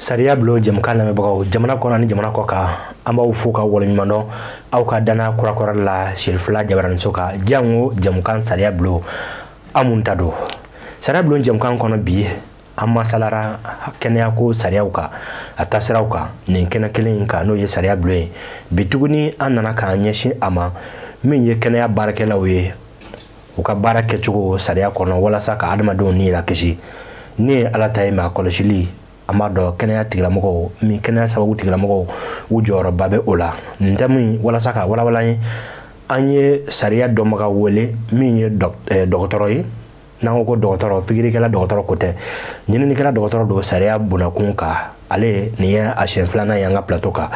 Sariya bulon jɛmukan lamɛnbagaw, jamana kɔnɔ ni jamana kɔ kan, an b'aw fo ka waleɲuman dɔn aw ka danaya kurakura la Sirifila Jabaraniso kan. Jango jɛmukan sariya bulon, an mun ta don sariya bulon jɛmukan kɔnɔ. Bi an masalara kɛnɛyako sariyaw kan, a taasiraw kan, nin kɛnɛ kelen in kan, n'o ye sariya bulon ye. Bi tuguni an nana k'an ɲɛsin a ma, min ye kɛnɛya baarakɛlaw ye, u ka baara kɛcogo sariya kɔnɔ walasa ka adamadenw ni lakisi. Ni ye Ala ta ye, maa kɔlɔsili, an b'a dɔn kɛnɛya tigilamɔgɔw min kɛnɛya sababu tigilamɔgɔw, u jɔyɔrɔba bɛ o la. Nin tɛ min walasa ka walawala ye, an ye sariya dɔnbaga wele min ye dɔgɔtɔrɔ ye. N'an ko ko dɔgɔtɔrɔ, pikirikɛla dɔgɔtɔrɔ ko tɛ, ɲininikɛla dɔgɔtɔrɔ don sariya bonnakun kan. Ale nin ye a siɲɛ filanan ye an ka plateau kan.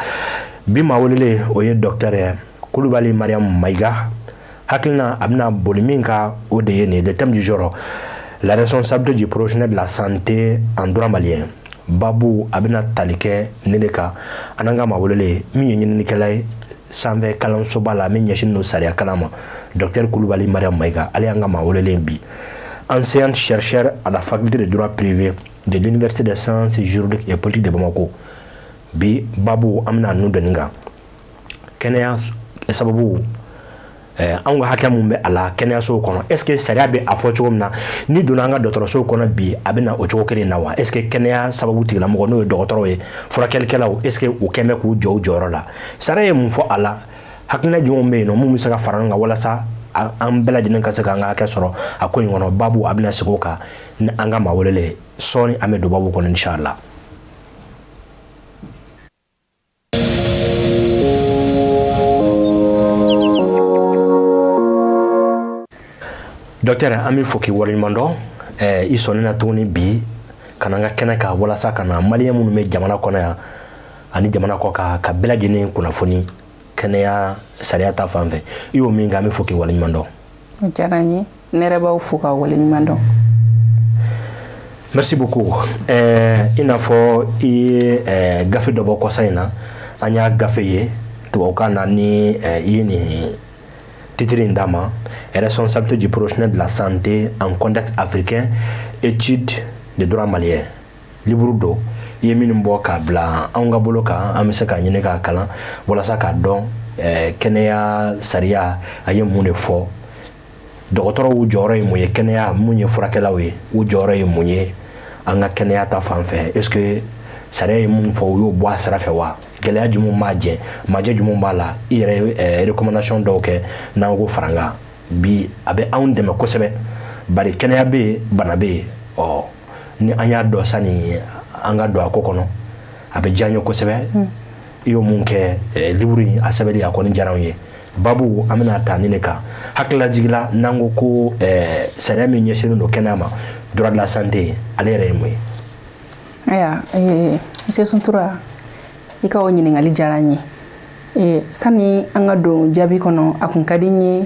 Bi maa welelen, o ye docteur Kulubali Mariam Mayiga. Hakilina a bɛna boli min kan, o de ye nin ye: le thème du jour, la responsabilité du professionnel de la santé en droit malien. Babu a bɛna tali kɛ ne de kan. An n'an ka maa welelen min ye ɲininikɛla ye sanfɛ kalansoba la min ɲɛsinnen don sariya kalan ma, docteur Kulubali Mariam Mayiga, ale y'an ka maa welelen bi, enseignante chercheur à la faculté de droit privé de l'Université des sciences juridiques et politiques de Bamako. Bi babu, an bɛna nun dɔnni kan kɛnɛya sababu, anw ka hakɛ mun bɛ a la kɛnɛyasow kɔnɔ. Est ce que sariya bɛ a fɔ cogo min na, n'i donna an ka dɔgɔtɔrɔsow kɔnɔ bi, a bɛ na o cogo kelen na wa? Est ce que kɛnɛya sababu tigilamɔgɔ, n'o ye dɔgɔtɔrɔw ye, furakɛlikɛlaw, est ce que u kɛn bɛ k'u jɔ u jɔyɔrɔ la? Sariya ye mun fɔ a la? Hakilina jumɛnw bɛ yen nɔ, mun bɛ se ka fara ɲɔgɔn kan walasa an bɛɛ lajɛlen ka se k'an ka hakɛ sɔrɔ a ko in kɔnɔ? Babu a bɛna sigi o kan ni an ka maa welelen. Sɔɔni an bɛ don babu kɔnɔ, inshallah. Docteur, an bɛ fɔ k'i waleɲuman dɔn i sɔnni na tuguni bi ka na an ka kɛnɛ kan walasa ka na malien minnu bɛ jamana kɔnɔ yan ani jamana kɔ kan, ka bɛɛ lajɛlen kunnafoni kɛnɛya sariya ta fan fɛ. I y'o min kɛ, an bɛ fɔ k'i waleɲuman dɔn. O diyara n ye, ne yɛrɛ b'aw fo ka waleɲuman dɔn. Merci beaucoup. I n'a fɔ i ye gafe dɔ bɔ kɔsa in na, an y'a gafe ye tubabukan na, ni i ye nin titre in d'a ma: responsabilité du professionnel de la santé en contexte africain, étude de droit malien. Livre don i ye minnu bɔ k'a bila anw ka bolo kan, an bɛ se k'a ɲini k'a kalan walasa k'a dɔn kɛnɛya sariya a ye mun de fɔ, dɔgɔtɔrɔw jɔyɔrɔ ye mun ye, kɛnɛya mun ye, furakɛlaw ye, u jɔyɔrɔ ye mun ye an ka kɛnɛya ta fan fɛ. Est ce que sariya ye mun fɔ, u y'o bɔ a sira fɛ wa? Gɛlɛya jumɛn b'a jɛ, majɛ jumɛn b'a la? I yɛrɛ ye recommandation dɔw kɛ n'an ko farankan bi, a bɛ anw dɛmɛ kosɛbɛ, bari kɛnɛya bɛ yen, bana bɛ yen. Ɔ ni an y'a dɔn sani an ka don a ko kɔnɔ, a bɛ diya n ye kosɛbɛ. I y'o mun kɛ, livre in a sɛbɛnni a kɔni diyara anw ye. Babu an bɛna ta nin de kan. Hakililajigila, n'an ko ko sariya min ɲɛsinnen don kɛnɛya ma, droit de la santé, ale yɛrɛ ye mun ye? Ayiwa, monsieur Suntura, i ka o ɲininkali diyara n ye. Sani an ka don jaabi kɔnɔ, a kun ka di n ye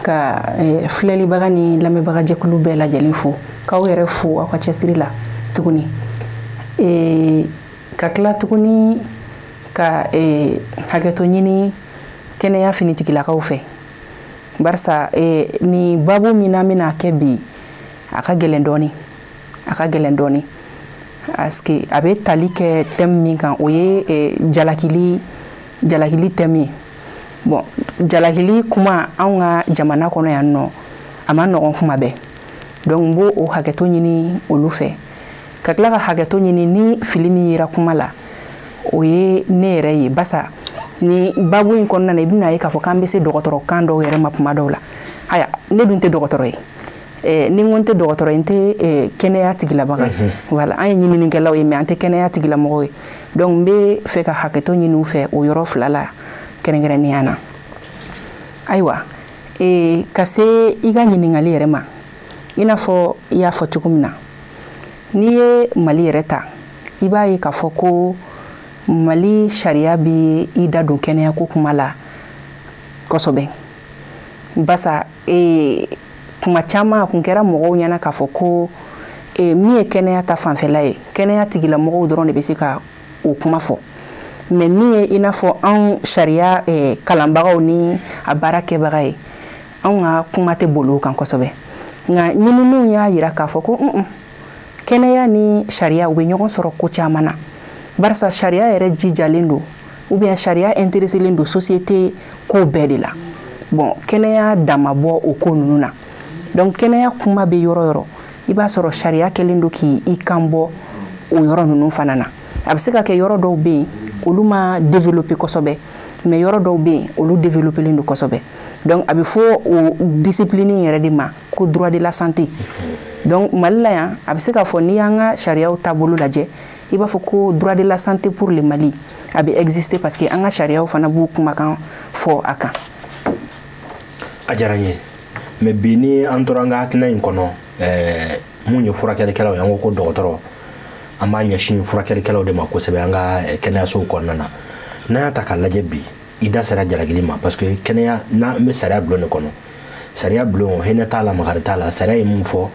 ka filɛlibaga ni lamɛnbaga jɛkulu bɛɛ lajɛlen fo, k'aw yɛrɛ fo aw ka cɛsiri la tuguni, ka tila tuguni ka hakɛto ɲini kɛnɛya finitigilakaw fɛ, barisa nin babu min n'an bɛna kɛ bi, a ka gɛlɛn dɔɔni, a ka gɛlɛn dɔɔni, parce que a bɛ tali kɛ thème min kan, o ye jalakili, jalakili thème ye. Bon, jalakili kuma anw ka jamana kɔnɔ yan nɔ, a ma nɔgɔn kuma bɛɛ. Donc n b'o o hakɛto ɲini olu fɛ, ka tila ka hakɛto ɲini ni fili min yera kuma la, o ye ne yɛrɛ ye, basa ni babu in kɔnɔna na, i bɛna ye k'a fɔ k'an bɛ se dɔgɔtɔrɔ kan dɔw yɛrɛ ma kuma dɔw la. Aya, ne dun tɛ dɔgɔtɔrɔ ye. Ni n ko n tɛ dɔgɔtɔrɔ ye, n tɛ kɛnɛya tigilabaga ye. Voilà, an ye ɲininikɛlaw ye, mais an tɛ kɛnɛya tigilamɔgɔw ye. Donc n bɛ fɛ ka hakɛto ɲini u fɛ o yɔrɔ fila la kɛrɛnkɛrɛnnenya na. Ayiwa, ka se i ka ɲininkali yɛrɛ ma, i n'a fɔ i y'a fɔ cogo min na, n'i ye Mali yɛrɛ ta, i b'a ye k'a fɔ ko Mali sariya bɛ i da don kɛnɛyako kuma la kosɛbɛ, basa kuma caman a kun kɛra mɔgɔw ɲɛna k'a fɔ ko min ye kɛnɛya ta fanfɛla ye, kɛnɛya tigilamɔgɔw dɔrɔn de bɛ se ka o kuma fɔ, mais min ye i n'a fɔ anw sariya kalanbagaw ni a baara kɛbaga ye, anw ka kuma tɛ boli o kan kosɛbɛ. Nka ɲininiw y'a yira k'a fɔ ko kɛnɛya ni sariya, u bɛ ɲɔgɔn sɔrɔ ko caman na. Barisa sariya yɛrɛ jijalen don ou bien sariya intéressé don société ko bɛɛ de la. Bon, kɛnɛya dama bɔ o ko ninnu na. Donc kɛnɛya kuma bɛ yɔrɔ yɔrɔ, i b'a sɔrɔ sariya kɛlen don k'i kan bɔ o yɔrɔ ninnu fana na. A bɛ se ka kɛ yɔrɔ dɔw bɛ yen, olu ma développer kosɛbɛ, mais yɔrɔ dɔw bɛ yen, olu développélen don kosɛbɛ. Donc a bɛ fɔ o discipline yɛrɛ de ma ko droit de la santé. Donc Mali la yan, a bɛ se k'a fɔ n'i y'an ka sariyaw taabolo lajɛ, i b'a fɔ ko droit de la santé pour le Mali a bɛ exister, parce que an ka sariyaw fana b'u kumakan fɔ a kan. A diyara n ye. Mais bi, ni an tora an ka hakilina in kɔnɔ, mun ye furakɛlikɛlaw ye, an ko ko dɔgɔtɔrɔ, an b'a ɲɛsin furakɛlikɛlaw de ma kosɛbɛ an ka kɛnɛyasow kɔnɔna na. N'an y'a ta k'a lajɛ bi, i da sera jalakili ma, parce que kɛnɛya n'an bɛ sariya bulon de kɔnɔ, sariya bulon, hinɛ t'a la, makari t'a la. Sariya ye mun fɔ,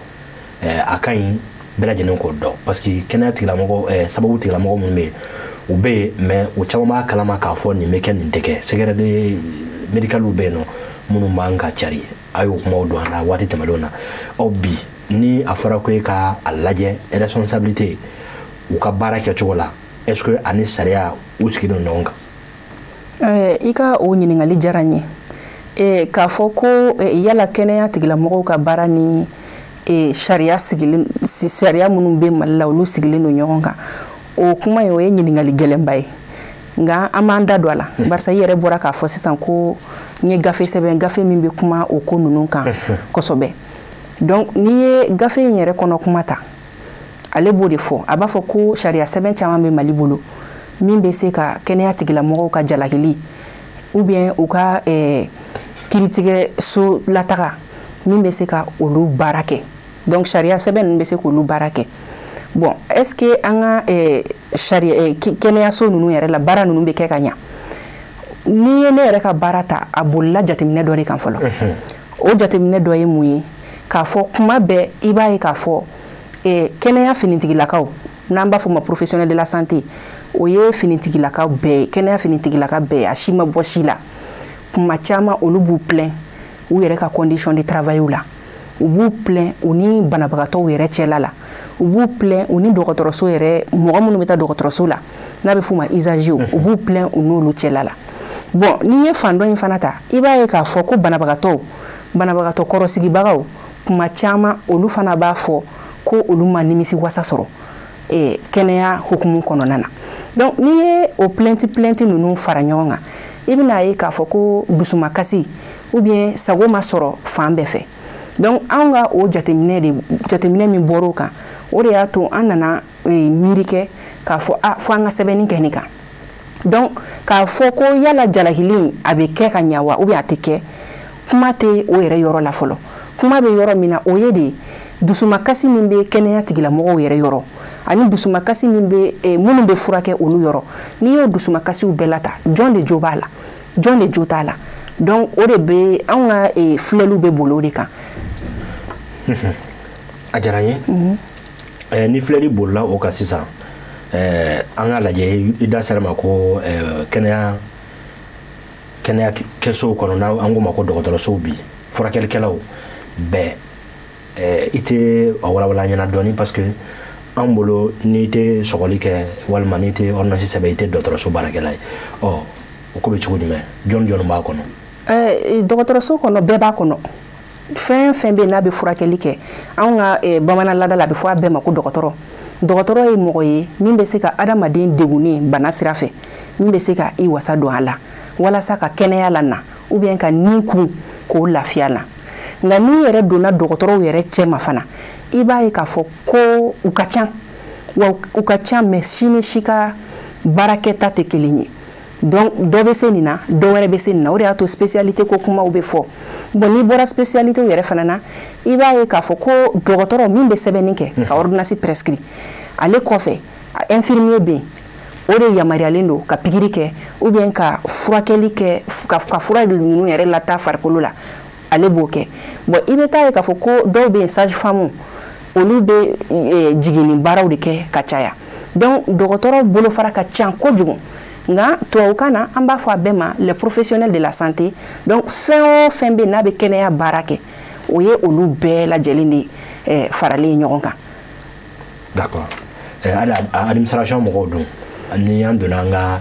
a ka ɲi bɛɛ lajɛlen k'o dɔn, parce que kɛnɛya tigilamɔgɔ, sababu tigilamɔgɔ minnu bɛ yen, u bɛ yen, mais o caman b'a kalama k'a fɔ nin bɛ kɛ, nin tɛ kɛ. Secret médicaliw bɛ yen nɔ minnu b'an ka cari, a y'o kumaw don an na waati tɛmɛnlenw na. Ɔ bi, ni a fɔra ko e ka a lajɛ responsabilité u ka baara kɛcogo la, est ce que ani sariya u sigilen don ɲɔgɔn kan? I ka o ɲininkali diyara n ye. K'a fɔ ko yala kɛnɛya tigilamɔgɔw ka baara ni sariya sigilen, sariya minnu bɛ Mali la, olu sigilen don ɲɔgɔn kan, o kuma in, o ye ɲininkali gɛlɛnba ye. Nka an b'an da don a la, barisa i yɛrɛ bɔra k'a fɔ sisan ko n ye gafe sɛbɛn, gafe min bɛ kuma o ko ninnu kan kosɛbɛ. Donc n'i ye gafe in yɛrɛ kɔnɔ kuma ta, ale b'o de fɔ. A b'a fɔ ko sariya sɛbɛn caman bɛ Mali bolo min bɛ se ka kɛnɛya tigilamɔgɔw ka jalakili ou bien u ka kiiritigɛ so lataga, min bɛ se ka olu baara kɛ. Donc sariya sɛbɛn ninnu bɛ se k'olu baara kɛ. Bon, est ce que an ka sariya kɛnɛyaso ninnu yɛrɛ la, baara ninnu bɛ kɛ ka ɲa? N'i ye ne yɛrɛ ka baara ta, a bolila jateminɛ dɔ de kan fɔlɔ. O jateminɛ dɔ ye mun ye? K'a fɔ kuma bɛɛ, i b'a ye k'a fɔ kɛnɛya finitigilakaw, n'an b'a fɔ ma professionnel de la santé, o ye finitigilakaw bɛɛ ye, kɛnɛya finitigilaka bɛɛ ye, a si ma bɔ si la. Kuma caman, olu b'u plaint u yɛrɛ ka condition de travail la, u b'u plaint u ni banabagatɔw yɛrɛ cɛla la, u b'u plaint u ni dɔgɔtɔrɔso yɛrɛ, mɔgɔ minnu bɛ taa dɔgɔtɔrɔso la n'a bɛ f'u ma usagers, u b'u plaint u n'olu cɛla la. Bon, n'i ye fan dɔ in fana ta, i b'a ye k'a fɔ ko banabagatɔw, banabagatɔ kɔrɔsigibagaw, kuma caman olu fana b'a fɔ ko olu ma nimisi wasa sɔrɔ kɛnɛya hukumu kɔnɔna na. Donc n'i ye o plainte ninnu fara ɲɔgɔn kan, i bɛna ye k'a fɔ ko dusumakasi ou bien sago ma sɔrɔ fan bɛɛ fɛ. Donc anw ka o jateminɛ de, jateminɛ min bɔr'o kan, o de y'a to an nana miiri kɛ k'a fɔ a fo an ka sɛbɛnni kɛ nin kan. Donc k'a fɔ ko yala jalakili a bɛ kɛ ka ɲa wa ou bien a tɛ kɛ, kuma tɛ o yɛrɛ yɔrɔ la fɔlɔ. Kuma bɛ yɔrɔ min na, o ye de dusumakasi min bɛ kɛnɛya tigilamɔgɔw yɛrɛ yɔrɔ, ani dusumakasi min bɛ minnu bɛ furakɛ olu yɔrɔ. N'i y'o dusumakasiw bɛɛ lata, jɔn de jo b'a la, jɔn de jo t'a la? Donc o de bɛ anw ka filɛliw bɛ boli o de kan. A diyara n ye. Ni filɛli bolila o kan sisan, an ka lajɛ, i da sera ma ko kɛnɛya kɛsow kɔnɔ, n'an k'o ma ko dɔgɔtɔrɔsow, bi furakɛlikɛlaw bɛɛ, i tɛ a walawala an ɲɛna dɔɔni, parce que an bolo, n'i tɛ sɔgɔli kɛ walima n'i tɛ ordonnance sɛbɛn, i tɛ dɔgɔtɔrɔso baarakɛla ye. Ɔ o ko bɛ cogo jumɛn? Jɔn jɔn b'a kɔnɔ? Dɔgɔtɔrɔso kɔnɔ, bɛɛ b'a kɔnɔ. Fɛn fɛn bɛ yen n'a bɛ furakɛli kɛ, anw ka bamanan laada la, a bɛ fɔ a bɛɛ ma ko dɔgɔtɔrɔ. Dɔgɔtɔrɔ ye mɔgɔ ye min bɛ se ka adamaden degunnen bana sira fɛ, min bɛ se ka i wasa don a la walasa ka kɛnɛya la na ou bien ka nin kun k'o lafiya la. Nka n'i yɛrɛ donna dɔgɔtɔrɔw yɛrɛ cɛ ma fana, i b'a ye k'a fɔ ko u ka ca wa, u ka ca, mais si ni si ka baarakɛta tɛ kelen ye. Donc dɔ bɛ se nin na, dɔ wɛrɛ bɛ se nin na. O de y'a to spécialité ko kumaw bɛ fɔ. Bon, n'i bɔra spécialité yɛrɛ fana na, i b'a ye k'a fɔ ko dɔgɔtɔrɔ min bɛ sɛbɛnni kɛ ka ordonnance prescrit, ale kɔfɛ, infirmier bɛ yen, o de yamaruyalen don ka pikiri kɛ ou bien ka furakɛli kɛ, ka fura ninnu yɛrɛ lataa farikolo la, ale b'o kɛ. Bon, i bɛ taa ye k'a fɔ ko dɔw bɛ yen, sage femme, olu bɛ jiginni baaraw de kɛ ka caya. Donc dɔgɔtɔrɔ bolofara ka ca kojugu. Nka tubabukan na, an b'a fɔ a bɛɛ ma les professionnels de la santé. Donc fɛn o fɛn bɛ yen n'a bɛ kɛnɛya baara kɛ, o ye olu bɛɛ lajɛlen de faralen ɲɔgɔn kan. D'accord. Hali administration mɔgɔw dun? Ni an donna an ka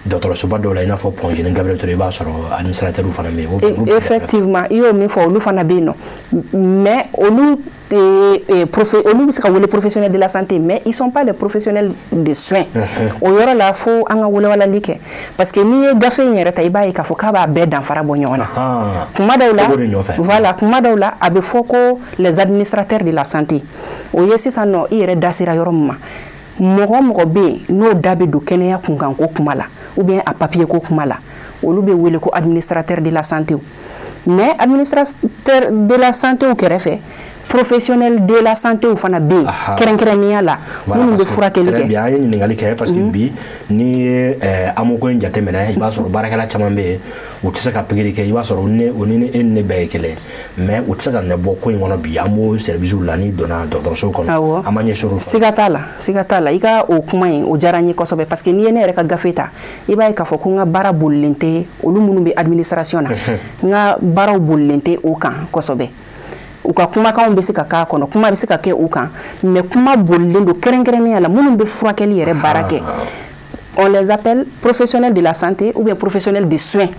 dɔgɔtɔrɔsoba dɔw la, i n'a fɔ Point G ni Gabriel Touré, i b'a sɔrɔ administrateur fana bɛ yen. Effectivement, i y'o min fɔ, olu fana bɛ yen nɔ, mais olu olu bɛ se ka wele professionnels de la santé, mais ils sont pas les professionnels de soins. O yɔrɔ la, fo an ka welewelali kɛ, parce que n'i ye gafe in yɛrɛ ta, i b'a ye k'a fɔ k'a b'a bɛɛ danfara bɔ ɲɔgɔn na. Kuma dɔw la, voilà, kuma dɔw la, a bɛ fɔ ko les administrateurs de la santé. O ye sisan nɔ, i yɛrɛ da sera yɔrɔ min ma, mɔgɔ mɔgɔ bɛ yen n'o da bɛ don kɛnɛya kunkanko kuma la ou bien a papier ko kuma la, olu bɛ wele ko administrateur de la santé. Mais administrateur de la santé kɛrɛfɛ, professionnel de la santé fana bɛ yen, kɛrɛnkɛrɛnnenya la minnu bɛ furakɛli kɛ. Bien, an ye ɲininkali kɛ parce que bi, n'i ye AMO ko in jateminɛ, i b'a sɔrɔ baarakɛla caman bɛ yen, u tɛ se ka pikiri kɛ. I b'a sɔrɔ ne o ni e ni ne bɛɛ ye kelen, mais u tɛ se ka nɛ bɔ ko in kɔnɔ. Bi an b'o service la, n'i donna dɔgɔtɔrɔso kɔnɔ, an ma ɲɛsin olu. Siga t'a la, siga t'a la. I ka o kuma in, o diyara n ye kosɛbɛ, parce que n'i ye ne yɛrɛ ka gafe ta, i b'a ye k'a fɔ ko n ka baara bolilen tɛ olu minnu bɛ administration na. N ka baaraw bolilen tɛ o kan kosɛbɛ. U ka kumakanw bɛ se ka k'a kɔnɔ, kuma bɛ se ka kɛ u kan, mais kuma bolilen don kɛrɛnkɛrɛnnenya la minnu bɛ furakɛli yɛrɛ baara kɛ. On les appelle professionnels de la santé ou bien professionnels de soins.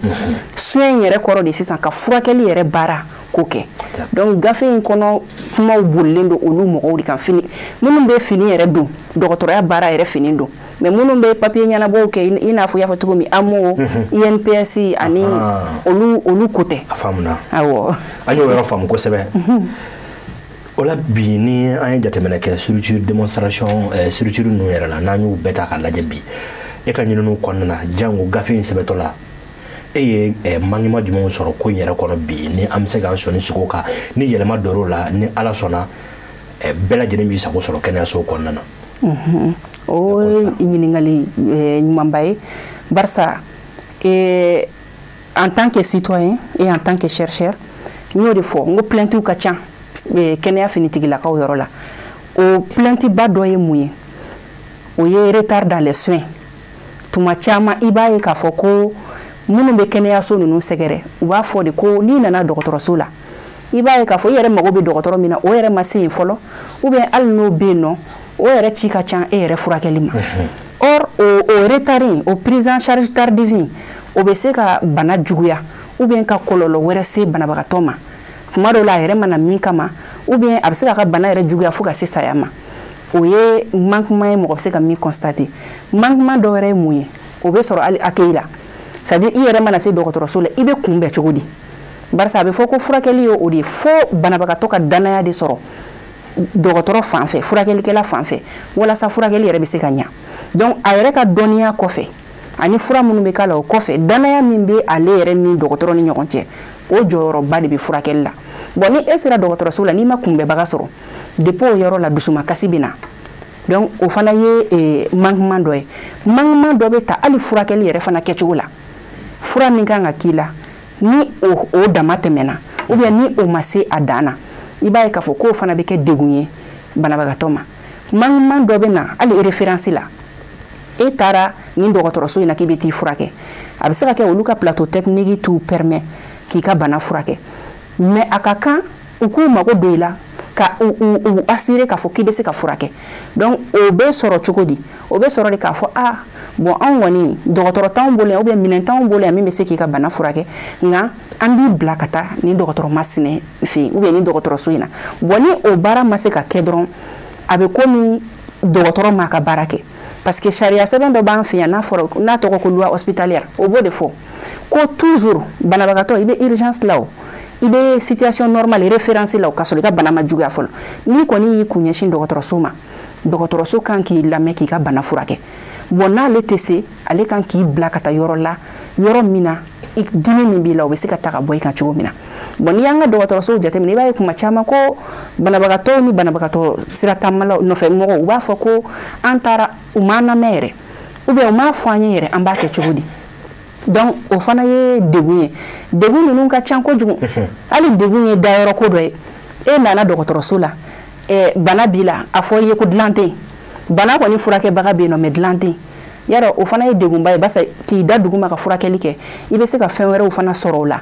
Soins yɛrɛ kɔrɔ de sisan ka furakɛli yɛrɛ baara ko kɛ. Donc gafe in kɔnɔ, kumaw bolilen don olu mɔgɔw de kan, fini minnu bɛ fini yɛrɛ don, dɔgɔtɔrɔya baara yɛrɛ fini don, mais minnu bɛ papier ɲɛnabɔw kɛ, i n'a fɔ i y'a fɔ cogo min, AMO, INPS ani olu, olu ko tɛ. A faamuna. Awɔ. An y'o yɔrɔ faamu kosɛbɛ. O la bi, ni an ye jateminɛ kɛ structure démonstration, structure ninnu yɛrɛ la, n'an y'u bɛɛ ta k'a lajɛ bi, e ka ɲininiw kɔnɔna na, jango gafe in sɛbɛtɔ la, e ye manquement jumɛnw sɔrɔ ko in yɛrɛ kɔnɔ bi, ni an bɛ se k'an sɔnni sigi o kan, ni yɛlɛma dɔr'o la, ni Ala sɔnna, bɛɛ lajɛlen b'i sago sɔrɔ kɛnɛyaso kɔnɔna na? O ye ɲininkali ɲumanba ye, barisa en tant que citoyen et en tant que chercheur, n y'o de fɔ, n ko plaintes ka ca kɛnɛya finitigilakaw yɔrɔ la. O plainte ba dɔ ye mun ye? O ye retard dans les soins. Tuma caman, i b'a ye k'a fɔ ko minnu bɛ kɛnɛyaso ninnu sɛgɛrɛ, u b'a fɔ de ko n'i nana dɔgɔtɔrɔso la, i b'a ye k'a fɔ i yɛrɛ mago bɛ dɔgɔtɔrɔ min na, o yɛrɛ ma se yen fɔlɔ, ou bien hali n'o bɛ yen nɔ, o yɛrɛ ci ka ca e yɛrɛ furakɛli ma. Or o retard in, o prise en charge tardive in, o bɛ se ka bana juguya ou bien ka kɔlɔlɔ wɛrɛ se banabagatɔ ma tuma dɔw la, a yɛrɛ ma na min kama, ou bien a bɛ se k'a ka bana yɛrɛ juguya fo ka se saya ma. O ye manquement ye mɔgɔ bɛ se ka min constater. Manquement dɔ wɛrɛ ye mun ye? O bɛ sɔrɔ hali accueil la, c'est à dire i yɛrɛ mana se dɔgɔtɔrɔso la, i bɛ kunbɛn cogo di? Barisa a bɛ fɔ ko furakɛli ye o de ye, fo banabagatɔ ka danaya de sɔrɔ dɔgɔtɔrɔ fan fɛ, furakɛlikɛla fan fɛ, walasa furakɛli yɛrɛ bɛ se ka ɲa. Donc a yɛrɛ ka dɔnniya kɔfɛ ani fura minnu bɛ k'a la, o kɔfɛ, danaya min bɛ ale yɛrɛ ni dɔgɔtɔrɔ ni ɲɔgɔn cɛ, o jɔyɔrɔba de bɛ furakɛli la. Bon, ni e sera dɔgɔtɔrɔso la, n'i ma kunbɛbaga sɔrɔ, depuis o yɔrɔ la, dusumakasi bɛ na. Donc o fana ye manquement dɔ ye. Manquement dɔ bɛ ta hali furakɛli yɛrɛ fana kɛcogo la. Fura min kan ka k'i la, ni o dama tɛmɛna ou bien ni o ma se a dan na, i b'a ye k'a fɔ k'o fana bɛ kɛ degun ye banabagatɔ ma. Manquement dɔ bɛ na hali référence la. E taara nin dɔgɔtɔrɔso in na k'i bɛ t'i furakɛ, a bɛ se ka kɛ olu ka plateau technique t'u permet k'i ka bana furakɛ, mais a ka kan u k'u mago don i la ka u assurer k'a fɔ k'i bɛ se ka furakɛ. Donc o bɛ sɔrɔ cogo di? O bɛ sɔrɔ de k'a fɔ: ah bon, anw kɔni dɔgɔtɔrɔ t'anw bolo yan, ou bien minɛn t'anw bolo yan min bɛ se k'i ka bana furakɛ, nka an b'i bila ka taa nin dɔgɔtɔrɔ masinɛ fɛ yen ou bien nin dɔgɔtɔrɔso in na. Bon, ni o baara ma se ka kɛ dɔrɔn, a bɛ komi dɔgɔtɔrɔ m'a ka baara kɛ, parce que sariya sɛbɛn dɔ b'an fɛ yan, n'a fɔra n'a tɔgɔ ko loi hospitalière, o b'o de fɔ ko toujours banabagatɔ, i bɛ urgence la, o i bɛ situation normale, référence la, o ka sɔrɔ i ka bana ma juguya fɔlɔ, n'i kɔni y'i kun ɲɛsin dɔgɔtɔrɔso ma, dɔgɔtɔrɔso kan k'i lamɛn, k'i ka bana furakɛ. Bon, n'ale tɛ se, ale kan k'i bila ka taa yɔrɔ la, yɔrɔ min na dimi min b'i la, o bɛ se ka ta ka bɔ i kan cogo min na. Bon, n'i y'an ka dɔgɔtɔrɔsow jateminɛ, i b'a ye kuma caman ko banabagatɔw ni banabagatɔ siratamalaw nɔfɛ mɔgɔw, u b'a fɔ ko an taara, u m'an lamɛn yɛrɛ, ou bien u m'a fɔ an ye yɛrɛ, an b'a kɛ cogo di? Donc o fana ye degun ye. Degun ninnu ka ca kojugu. Hali degun ye dayɔrɔ ko dɔ ye. E nana dɔgɔtɔrɔso la, bana b'i la, a fɔ i ye ko dilan tɛ yen. Bana kɔni furakɛbaga bɛ yen nɔ, mais dilan tɛ yen. Yarɔ, o fana ye degunba ye, barisa k'i da dugu ma ka furakɛli kɛ, i bɛ se ka fɛn wɛrɛw fana sɔrɔ o la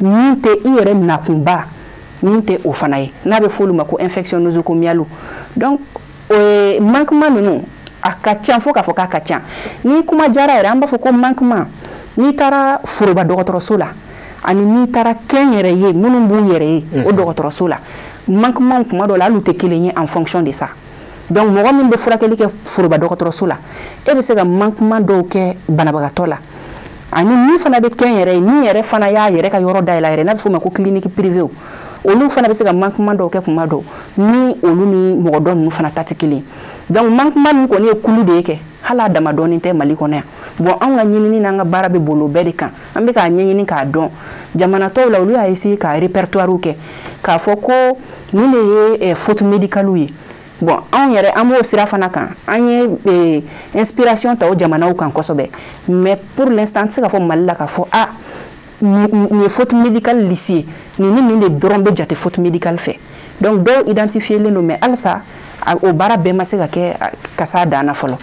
min tɛ i yɛrɛ nakunba, min tɛ o fana ye, n'a bɛ f'olu ma ko infection nosocomiale. Donc o manquement ninnu A ka ca fo k'a fɔ k'a ka ca. Ni kuma diyara yɛrɛ, an b'a fɔ ko manquement. N'i taara foroba dɔgɔtɔrɔso la ani n'i taara kɛnyɛrɛ ye minnu b'u yɛrɛ ye o dɔgɔtɔrɔso la, manquement kuma dɔw la hali u tɛ kelen ye en fonction de ça. Donc mɔgɔ min bɛ furakɛli kɛ foroba dɔgɔtɔrɔso la, e bɛ se ka manquement dɔw kɛ banabagatɔ la, ani min fana bɛ kɛnyɛrɛ ye, min yɛrɛ fana y'a yɛrɛ ka yɔrɔ dayɛlɛ a yɛrɛ, n'a bɛ f'o ma ko clinique privée, olu fana bɛ se ka manquement dɔw kɛ kuma dɔw ni olu ni mɔgɔ dɔ ninnu fana ta tɛ kelen. Donc manquement ninnu kɔni ye kulu de ye kɛ, hali a dama dɔɔnin tɛ Mali kɔnɔ yan. Bon, anw ka ɲinini n'an ka baara bɛ boli o bɛɛ de kan. An bɛ k'a ɲɛɲini k'a dɔn jamana tɔw la, olu y'a essayer ka répertoire kɛ k'a fɔ ko nin de ye faute médicale ye. Bon, anw yɛrɛ an b'o sira fana kan, an ye inspiration ta o jamanaw kan kosɛbɛ, mais pour l'instant an tɛ se k'a fɔ Mali la k'a fɔ ah, nin ye faute médicale liste ye, nin ni nin de dɔrɔn bɛ jate faute médicale fɛ. Donc dɔw identifié len don, mais halisa o baara bɛɛ ma se ka kɛ ka s'a dan na fɔlɔ.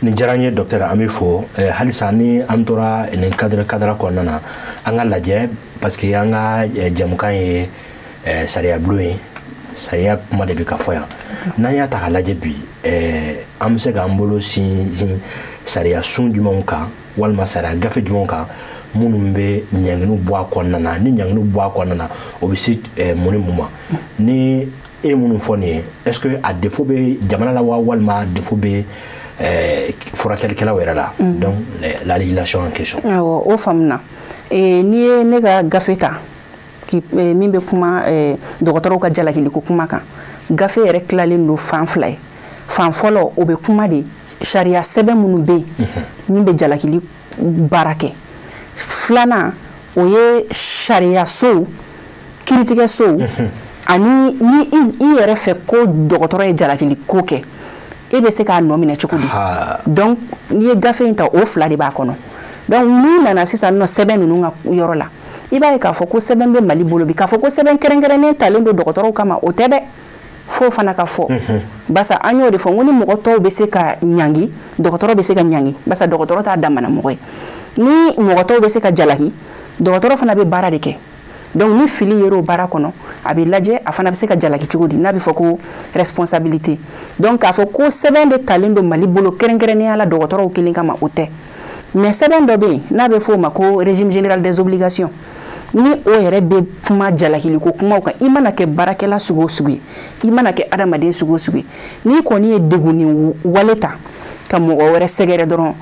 Nin diyara n ye, docteur, an bɛ fo. Halisa ni an tora nin cadre kɔnɔna na, an ka lajɛ, parce que an ka jɛmukan ye sariya bulon ye, sariya kuma de bɛ ka fɔ yan. N'an y'a ta k'a lajɛ bi, an bɛ se k'an bolo sinsin sariya sun jumɛnw kan walima sariya gafe jumɛnw kan minnu bɛ ɲanginiw bɔ a kɔnɔna na? Ni ɲanginiw bɔ a kɔnɔna na, o bɛ se mun ni mun ma? Ni e ye minnu fɔ nin ye, est ce que a défaut bɛ jamana la wa, walima défaut bɛ furakɛlikɛlaw yɛrɛ la? Donc la législation en question. Awɔ, o faamuna. N'i ye ne ka gafe ta min bɛ kuma dɔgɔtɔrɔw ka jalakiliko kuma kan, gafe yɛrɛ tilalen don fan fila ye. Fan fɔlɔ, o bɛ kuma de sariya sɛbɛn minnu bɛ yen min bɛ jalakili baara kɛ. Filanan, o ye sariya sow, kiiritigɛsow, ani ni i yɛrɛ fɛ ko dɔgɔtɔrɔ ye jalakili ko kɛ, e bɛ se k'a nɔ minɛ cogo di. Donc n'i ye gafe in ta, o fila de b'a kɔnɔ. Donc n'i nana sisan nɔ sɛbɛn ninnu ka yɔrɔ la, i b'a ye k'a fɔ ko sɛbɛn bɛ Mali bolo bi. K'a fɔ ko sɛbɛn kɛrɛnkɛrɛnnen talen don dɔgɔtɔrɔw kama, o tɛ dɛ, f'o fana ka fɔ, barisa an y'o de fɔ n ko ni mɔgɔ tɔw bɛ se ka ɲangi, dɔgɔtɔrɔ bɛ se ka ɲangi, barisa dɔgɔtɔrɔ t'a damana mɔgɔ ye. Ni mɔgɔ tɔw bɛ se ka jalaki, dɔgɔtɔrɔ fana bɛ baara de kɛ. Donc ni fili yer'o baara kɔnɔ, a bɛ lajɛ a fana bɛ se ka jalaki cogo di, n'a bɛ fɔ ko responsabilité. Donc k'a fɔ ko sɛbɛn de talen don Mali bolo kɛrɛnkɛrɛnnenya la dɔgɔtɔrɔw kelen kama, o tɛ. Mais sɛbɛn dɔ bɛ yen n'a bɛ fɔ o ma ko régime général des obligations, ni o yɛrɛ bɛ kuma jalakiliko kumaw kan. I mana kɛ baarakɛla sugu o sugu ye, i mana kɛ adamaden sugu o sugu ye, n'i kɔni ye degunni wale ta ka mɔgɔ wɛrɛ sɛgɛrɛ dɔrɔn,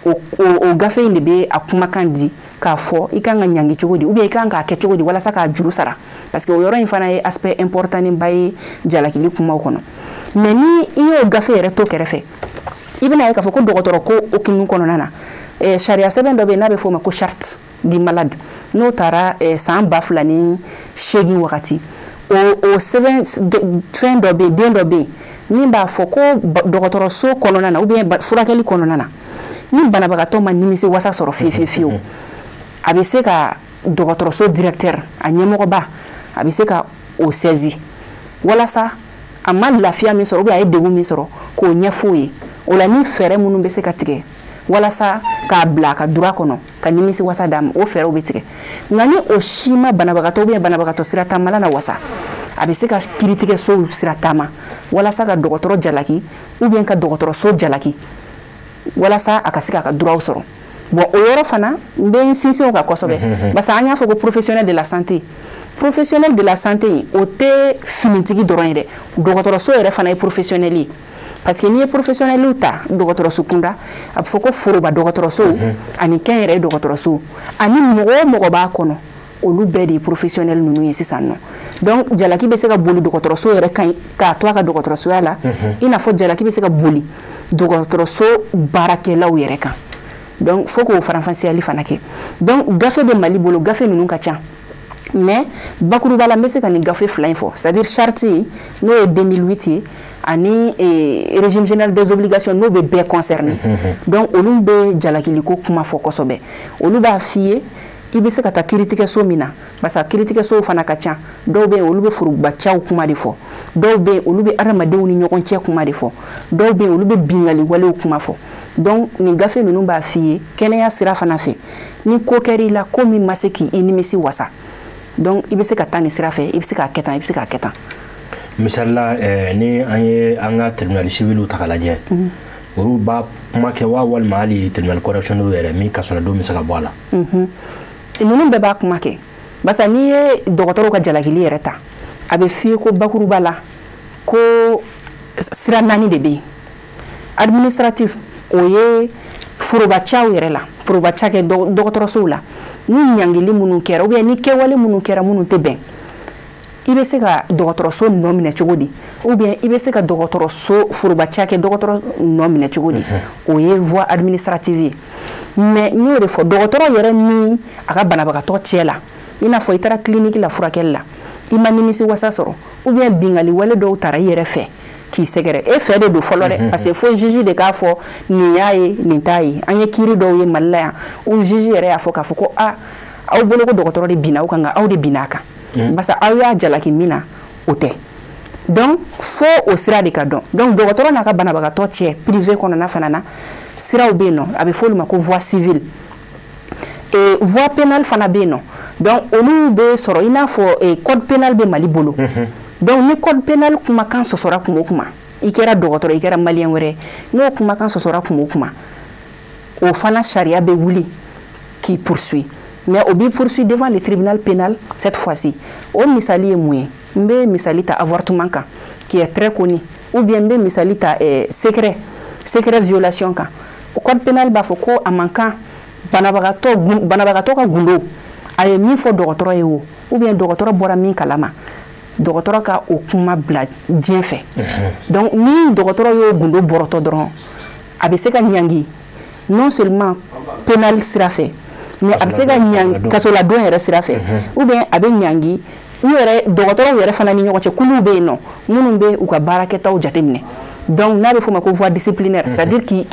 o gafe in de bɛ a kumakan di k'a fɔ i kan ka ɲangi cogo di, ou bien i kan k'a kɛ cogo di walasa k'a juru sara, parce que o yɔrɔ in fana ye aspect important ba ye jalakili kumaw kɔnɔ. Mais ni i y'o gafe yɛrɛ to kɛrɛfɛ, i bɛna ye k'a fɔ ko dɔgɔtɔrɔ ko hokumu kɔnɔna na, sariya sɛbɛn dɔ bɛ yen n'a bɛ f'o ma ko charte du malade, n'o taara san 2008 wagati. O sɛbɛn fɛn dɔ bɛ yen, den dɔ bɛ yen min b'a fɔ ko dɔgɔtɔrɔso kɔnɔna na ou bien furakɛli kɔnɔna na, ni banabagatɔ ma nimisi wasa sɔrɔ fiyewu fiyewu fiyewu, a bɛ se ka dɔgɔtɔrɔso directeur, a ɲɛmɔgɔba, a bɛ se ka o saisi walasa a ma lafiya min sɔrɔ ou bien a ye degun min sɔrɔ, k'o ɲɛf'o ye. O la, ni fɛɛrɛ minnu bɛ se ka tigɛ walasa k'a bila a ka droit kɔnɔ ka nimisi wasa d'a ma, o fɛɛrɛw bɛ tigɛ. Nka ni o si ma banabagatɔ ou bien banabagatɔ sira taamala na wasa, a bɛ se ka kiiritigɛsow sira taama walasa ka dɔgɔtɔrɔ jalaki ou bien ka dɔgɔtɔrɔso jalaki walasa a ka se k'a ka droit sɔrɔ. Bon, o yɔrɔ fana, n bɛ n sinsin o kan kosɛbɛ, parce que an y'a fɔ ko professionnel de la santé, professionnel de la santé, o tɛ finitigi dɔrɔn ye dɛ, dɔgɔtɔrɔso yɛrɛ fana ye professionnel ye. Parce que n'i ye professionnel ta dɔgɔtɔrɔso kunda, a bɛ fɔ ko foroba dɔgɔtɔrɔso ani kɛnyɛrɛye dɔgɔtɔrɔso ani mɔgɔ o mɔgɔ b'a kɔnɔ, olu bɛɛ de ye professionnel ninnu ye sisan nɔ. Donc jalaki bɛ se ka boli dɔgɔtɔrɔso yɛrɛ kan k'a to a ka dɔgɔtɔrɔsoya la, i n'a fɔ jalaki bɛ se ka boli dɔgɔtɔrɔso baarakɛlaw yɛrɛ kan. Donc fo k'o faranfasiyali fana kɛ. Donc gafe bɛ Mali bolo, gafe ninnu ka ca, mais bakuruba la, n bɛ se ka nin gafe fila in fɔ, c'est à dire charte n'o ye 2008 ye ani régime général des obligations, n'o bɛ bɛɛ concerné. Donc olu bɛ jalakiliko kuma fɔ kosɛbɛ. Olu b'a f'i ye i bɛ se ka taa kiiritigɛso min na, parce que kiiritigɛsow fana ka ca. Dɔw bɛ yen, olu bɛ forobacɛw kuma de fɔ, dɔw bɛ yen, olu bɛ adamadenw ni ɲɔgɔn cɛ kuma de fɔ, dɔw bɛ yen, olu bɛ bingali walew kuma fɔ. Donc nin gafe ninnu b'a f'i ye kɛnɛya sira fana fɛ, ni ko kɛr'i la, ko min ma se k'i nimisi wasa, donc i bɛ se ka taa nin sira fɛ, i bɛ se k'a kɛ tan, i bɛ se k'a kɛ tan. Misali la, ni an ye an ka tribunal civil ta k'a lajɛ. Olu b'a kuma kɛ wa, walima hali tribunal correctionnel yɛrɛ min kasoladon bɛ se ka bɔ a la? Ninnu bɛɛ b'a kuma kɛ, barisa n'i ye dɔgɔtɔrɔw ka jalakili yɛrɛ ta, a bɛ f'i ye ko bakuruba la ko sira 4 de bɛ yen. Administratif, o ye forobacaw yɛrɛ la, foroba cakɛ dɔgɔtɔrɔsow la, ni ɲangili minnu kɛra ou bien ni kɛwale minnu kɛra minnu tɛ bɛn, i bɛ se ka dɔgɔtɔrɔso nɔ minɛ cogo di, ou bien i bɛ se ka dɔgɔtɔrɔso foroba cakɛ dɔgɔtɔrɔ nɔ minɛ cogo di, o ye voie administrative ye. Mais n y'o de fɔ, dɔgɔtɔrɔ yɛrɛ ni a ka banabagatɔ cɛ la, i n'a fɔ i taara clinique la furakɛli la, i ma nimisi wasa sɔrɔ, ou bien bingali wale dɔw taara i yɛrɛ fɛ k'i sɛgɛrɛ, e fɛ de don fɔlɔ dɛ, parce que fo juge de k'a fɔ nin y'a ye, nin t'a ye. An ye kiiri dɔw ye Mali la yan, u juge yɛrɛ y'a fɔ k'a fɔ ko a aw bolo ko dɔgɔtɔrɔ de binna aw kan, nka aw de binna a kan, parce que aw y'a jalaki min na o tɛ. Donc fo o sira de ka dɔn. Donc dɔgɔtɔrɔ n'a ka banabagatɔ cɛ privé kɔnɔna fana na, siraw bɛ yen nɔ, a bɛ fɔ olu ma ko voie civile. Et voie pénale fana bɛ yen nɔ. Donc olu bɛ sɔrɔ i n'a fɔ code pénal bɛ Mali bolo. Donc ni code pénal kumakan sɔsɔra kuma o kuma, i kɛra dɔgɔtɔrɔ, i kɛra maliyɛn wɛrɛ, n'o kumakan sɔsɔra kuma o kuma, o fana sariya bɛ wuli k'i poursuit. Mais o b'i poursuit devant le tribunal pénal cette fois-ci. O misali ye mun ye? N bɛ misali ta avortement kan, qui est très connu, ou bien n bɛ misali ta secret violation kan. O code pénal b'a fɔ ko a man kan banabagatɔ ka gundo, a ye min fɔ dɔgɔtɔrɔ ye o, ou bien dɔgɔtɔrɔ bɔra min kalama, dɔgɔtɔrɔ ka o kuma bila diɲɛ fɛ. Donc ni dɔgɔtɔrɔ y'o gundo bɔrɔtɔ dɔrɔn, a bɛ se ka ɲangi non seulement pénal sira fɛ, mais a bɛ se ka ɲangi kasoladon yɛrɛ sira fɛ, ou bien a bɛ ɲangi u yɛrɛ dɔgɔtɔrɔw yɛrɛ fana ni ɲɔgɔn cɛ, kuluw bɛ yen nɔ minnu bɛ u ka baarakɛtaw jateminɛ. Donc n'a bɛ f'o ma ko voie disciplinaire, c'est-à-dire k'i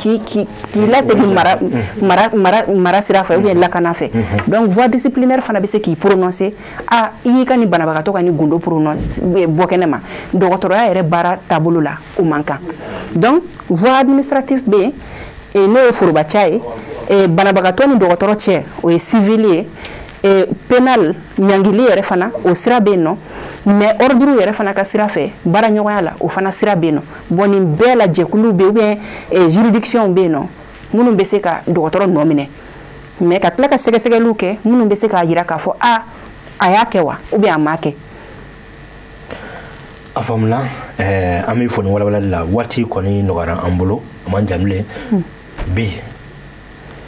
lasegin mara sira fɛ ou bien lakana fɛ. Donc voie disciplinaire fana bɛ se k'i prononcer, a i y'i ka nin banabagatɔ ka nin gundo prononcer bɔ kɛnɛ ma, dɔgɔtɔrɔya yɛrɛ baara taabolo la o man kan. Donc voie administrative bɛ yen, n'o ye forobaca ye, banabagatɔ ni dɔgɔtɔrɔ cɛ, o ye civil ye. Pénal ɲangili yɛrɛ fana o sira bɛ yen nɔ, mais ordre yɛrɛ fana ka sira fɛ baaraɲɔgɔnya la, o fana sira bɛ yen nɔ. Bon nin bɛɛ la jɛkuluw bɛ yen ou bien juridiction bɛ yen nɔ minnu bɛ se ka dɔgɔtɔrɔ nɔ minɛ, mais ka tila ka sɛgɛsɛgɛliw kɛ minnu bɛ se k'a jira k'a fɔ a y'a kɛ wa ou bien a m'a kɛ. A faamuna. An bɛ fɔ nin walawalali la, waati kɔni nɔgɔyara an bolo, a man jan bilen. Bi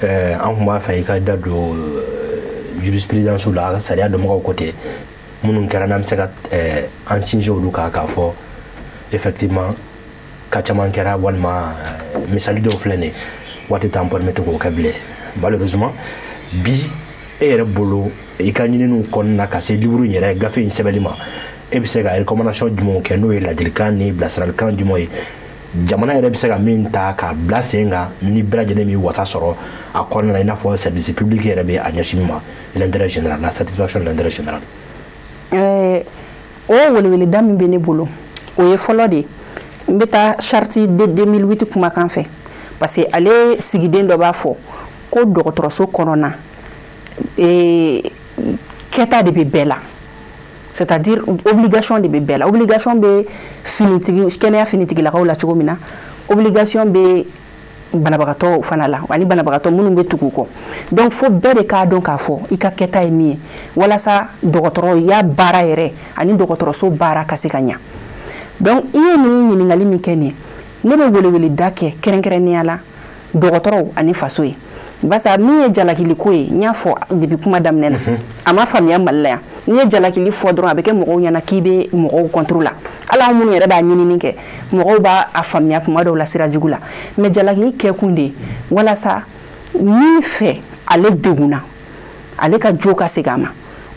an tun b'a fɛ i ka da don jurisprudence la, sariya dɔnbagaw ko ten, minnu kɛra n'an bɛ se ka an sinsin olu kan k'a fɔ effectivement ka caman kɛra, walima misali dɔw filɛ nin ye, waati t'an permettre k'o kɛ bilen malheureusement. Bi e yɛrɛ bolo, i ka ɲininiw kɔnɔna ka se livre in yɛrɛ gafe in sɛbɛnni ma, e bɛ se ka recommandation jumɛnw kɛ, n'o ye ladilikan ni bilasiralikan jumɛn ye, jamana yɛrɛ bɛ se ka min ta k'a bila sen kan ni bɛɛ lajɛlen bɛ wasa sɔrɔ a kɔnɔna na, i n'a fɔ service public yɛrɛ bɛ a ɲɛsin min ma, l'intérêt général, la satisfaction de l'intérêt général? O weleweleda min bɛ ne bolo, o ye fɔlɔ de ye, n bɛ taa charte de 2008 kumakan fɛ, parce que ale sigiden dɔ b'a fɔ ko dɔgɔtɔrɔso kɔnɔna kɛta de bɛ bɛɛ la, c'est-à-dire obligation de bɛ bɛɛ la. Obligation bɛ finitigi, kɛnɛya finitigilakaw la cogo min na, obligation bɛ banabagatɔ fana la, ani banabagatɔ minnu bɛ tugu u kɔ. Donc fo bɛɛ de k'a dɔn k'a fɔ i ka kɛta ye min ye, walasa dɔgɔtɔrɔya baara yɛrɛ ani dɔgɔtɔrɔso baara ka se ka ɲa. Donc i ye nin ɲininkali min kɛ nin ye, ne bɛ weleweleda kɛ kɛrɛnkɛrɛnnenya la dɔgɔtɔrɔw ani faso ye, barisa min ye jalakiliko ye, n y'a fɔ depuis kuma daminɛ na, a ma faamuya Mali la yan. N'i ye jalakili fɔ dɔrɔn, a bɛ kɛ mɔgɔw ɲɛna k'i bɛ mɔgɔw contre la. Hali anw minnu yɛrɛ b'a ɲinini kɛ, mɔgɔw b'a a faamuya kuma dɔw la sira jugu la. Mais jalakili kɛkun de ye walasa min fɛ ale degunna, ale ka jo ka segin a ma,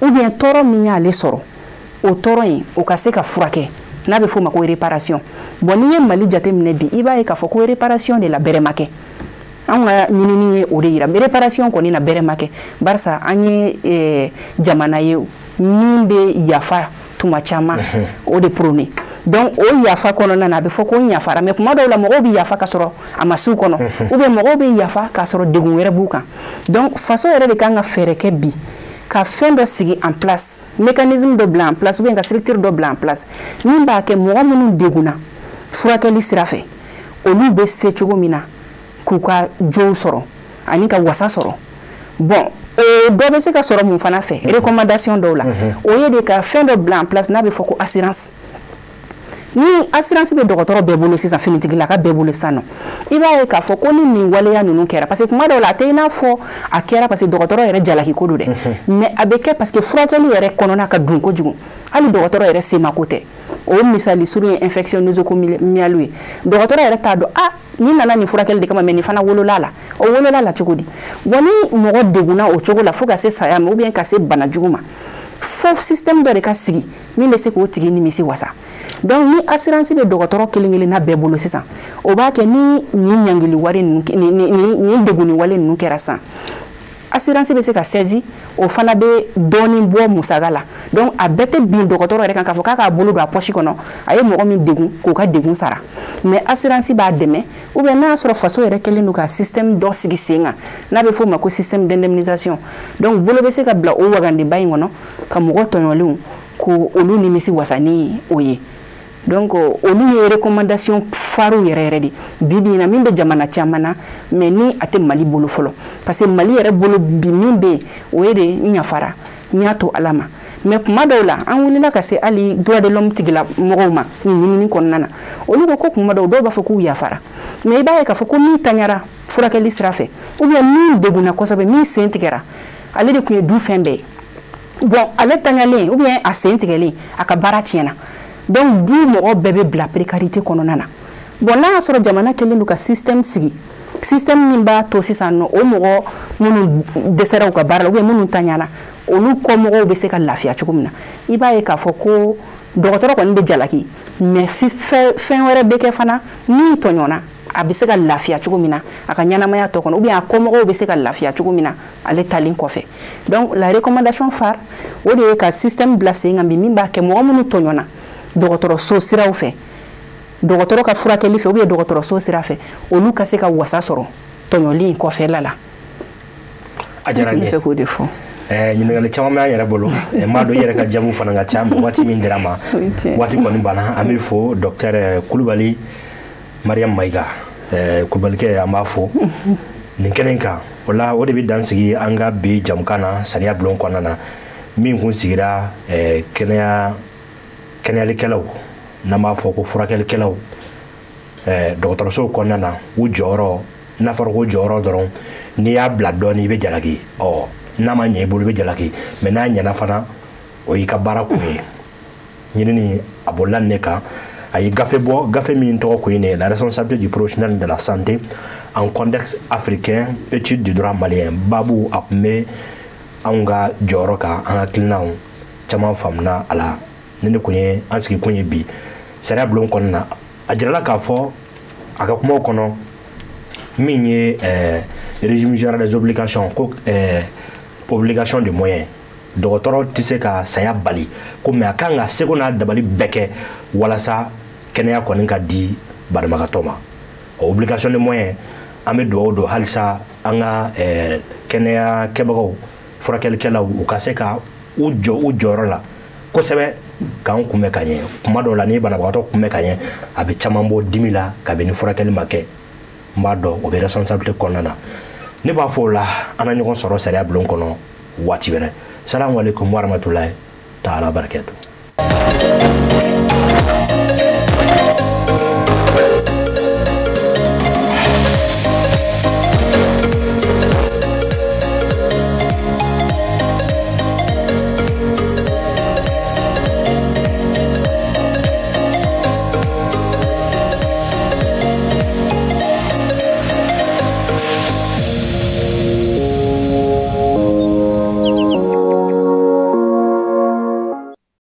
ou bien tɔɔrɔ min y'ale sɔrɔ, o tɔɔrɔ in o ka se ka furakɛ, n'a bɛ f'o ma ko réparation. Bon n'i ye Mali jateminɛ bi, i b'a ye k'a fɔ ko réparation de la bɛrɛ ma kɛ. Anw ka ɲinini ye o de yira, réparation kɔni na bɛrɛ ma kɛ, barisa an ye jamana ye min bɛ yafa tuma caman, o de prôné. Donc o yafa kɔnɔna na, a bɛ fɔ ko n yafara, mais kuma dɔw la mɔgɔw bɛ yafa ka sɔrɔ a ma s'u kɔnɔ, ou bien mɔgɔw bɛ yafa k'a sɔrɔ degun wɛrɛ b'u kan. Donc faso yɛrɛ de kan ka fɛɛrɛ kɛ bi ka fɛn dɔ sigi en place, mécanisme dɔ bila en place, ou bien ka structure dɔ bila en place min b'a kɛ mɔgɔ minnu degunna furakɛli sira fɛ, Olu bɛ se cogo min na k'u ka jow sɔrɔ ani ka wasa sɔrɔ. Bon, dɔ bɛ se ka sɔrɔ mun fana fɛ, recommandation dɔw la, o ye de ka fɛn dɔ bila en place n'a bɛ fɔ ko assurance. Ni assurance bɛ dɔgɔtɔrɔ bɛɛ bolo sisan, finitigilaka bɛɛ bolo sisan nɔ, i b'a ye k'a fɔ ko ni nin waleya ninnu kɛra, parce que kuma dɔw la a tɛ i n'a fɔ a kɛra parce que dɔgɔtɔrɔ yɛrɛ jalaki ko don dɛ, mais a bɛ kɛ parce que furakɛli yɛrɛ kɔnɔna ka dun kojugu, hali dɔgɔtɔrɔ yɛrɛ semako tɛ. O misali surun ye infection nosocomiale ye. Dɔgɔtɔrɔ yɛrɛ t'a dɔn, ah, nin nana nin furakɛli de kama, mais nin fana wolola la, o wolola la cogo di? Bon, ni mɔgɔ degunna o cogo la fo ka se saya ma ou bien ka se bana jugu ma, fo système dɔ de ka sigi min bɛ se k'o tigi nimisi wasa. Donc ni assurance bɛ dɔgɔtɔrɔ kelen kelenna bɛɛ bolo sisan, o b'a kɛ ni nin ɲangili wari ninnu, nin degunni wale ninnu kɛra sisan, assurance bɛ se ka saisi, o fana bɛ dɔɔnin bɔ musaka la. Donc a bɛɛ tɛ bin dɔgɔtɔrɔ yɛrɛ kan k'a fɔ k'a k'a bolo don a poche kɔnɔ, a ye mɔgɔ min degun k'o ka degun sara, mais assurance b'a dɛmɛ, ou bien n'a y'a sɔrɔ faso yɛrɛ kɛlen don ka système dɔ sigi sen kan n'a bɛ f'o ma ko système d'indemnisation. Donc bolo bɛ se ka bila o wagandeba in kɔnɔ ka mɔgɔ tɔɲɔlenw ko olu nimisi wasa ni o ye. Donc olu ye recommandation pharew yɛrɛ yɛrɛ de bi bi in na min bɛ jamana caman na, mais ni a tɛ Mali bolo fɔlɔ, parce que Mali yɛrɛ bolo bi min bɛ yen, o ye de n yafara, n y'a to Ala ma. Mais kuma dɔw la an wulila ka se hali droit de l'homme tigilamɔgɔw ma nin ɲinini kɔnɔna na, olu ko ko kuma dɔw, dɔw b'a fɔ k'u yafara, mais i b'a ye k'a fɔ ko min taɲara furakɛli sira fɛ ou bien min degunna kosɛbɛ, min sen tigɛra, ale de tun ye du fɛn bɛɛ ye. Bon, ale taɲalen ou bien a sen tigɛlen, a ka baara tiɲɛna, donc du mɔgɔ bɛɛ bɛ bila précarité kɔnɔna na. Bon, n'a y'a sɔrɔ jamana kɛlen don ka système sigi, système min b'a to sisan nɔ o mɔgɔ minnu dɛsɛra u ka baara la ou bien minnu taɲana, olu kɔmɔgɔw bɛ se ka lafiya cogo min na, i b'a ye k'a fɔ ko dɔgɔtɔrɔ kɔni bɛ jalaki, mais fɛn wɛrɛ bɛ kɛ fana min tɔɲɔna, a bɛ se ka lafiya cogo min na a ka ɲɛnamaya tɔ kɔnɔ, ou bien a kɔmɔgɔw bɛ se ka lafiya cogo min na ale talen kɔfɛ. Donc la recommandation phare, o de ye ka système bila sen kan bi min b'a kɛ mɔgɔ minnu tɔɲɔna dɔgɔtɔrɔso siraw fɛ, dɔgɔtɔrɔ ka furakɛli fɛ ou bien dɔgɔtɔrɔso sira fɛ, olu ka se ka wasa sɔrɔ tɔɲɔli in kɔfɛla la. A diyara n ye. Ne fɛ k'o de fɔ. Ɲininkali caman bɛ an yɛrɛ bolo, n b'a dɔn i yɛrɛ ka jaabiw fana ka ca, waati min dira ma, waati kɔni banna. An bɛ fo docteur Kulubali Mariam Mayiga, Kulubalikɛ, an b'a fo nin kɛnɛ in kan. O la, o de bɛ dan sigi an ka bi jamukan na sariya bulon kɔnɔna na, min kun sigira kɛnɛya kɛnɛyalikɛlaw, n'an b'a fɔ ko furakɛlikɛlaw, dɔgɔtɔrɔsow kɔnɔna na, u jɔyɔrɔ. N'a fɔra ko jɔyɔrɔ dɔrɔn, n'i y'a bila dɔɔni i bɛ jalaki, ɔ n'a ma ɲɛ i bolo i bɛ jalaki, mais n'a ɲɛna fana o y'i ka baara kun ye. Ɲinini a bolila nin de kan. A ye gafe bɔ, gafe min tɔgɔ kun ye nin ye, la responsabilité du professionnel de la santé en contexte africain, étude du droit malien. Babu a tun bɛ anw ka jɔyɔrɔ kan, an hakilinaw caman faamuna a la. Ni ne kun ye an sigi kun ye bi sariya bulon kɔnɔna na, a jirala k'a fɔ a ka kumaw kɔnɔ min ye régime général des obligations, ko obligation de moyens, dɔgɔtɔrɔ tɛ se ka saya bali ko, mais a kan ka seko n'a dabali bɛɛ kɛ walasa kɛnɛya kɔni ka di banabagatɔ ma. Obligation de moyens, an bɛ dugawu don halisa an ka kɛnɛya kɛbagaw, furakɛlikɛlaw, u ka se ka u jɔ u jɔyɔrɔ la kosɛbɛ k'an kunbɛn ka ɲɛ. Kuma dɔw la, n'i ye banabagatɔ kunbɛn ka ɲɛ, a bɛ caman bɔ dimi la kabini furakɛli ma kɛ. N b'a dɔn o bɛ responsabilité kɔnɔna na. Ne b'a fɔ o la, an na ɲɔgɔn sɔrɔ sariya bulon kɔnɔ waati wɛrɛ. Salamu aleykum warahmatulahi taala barakatu.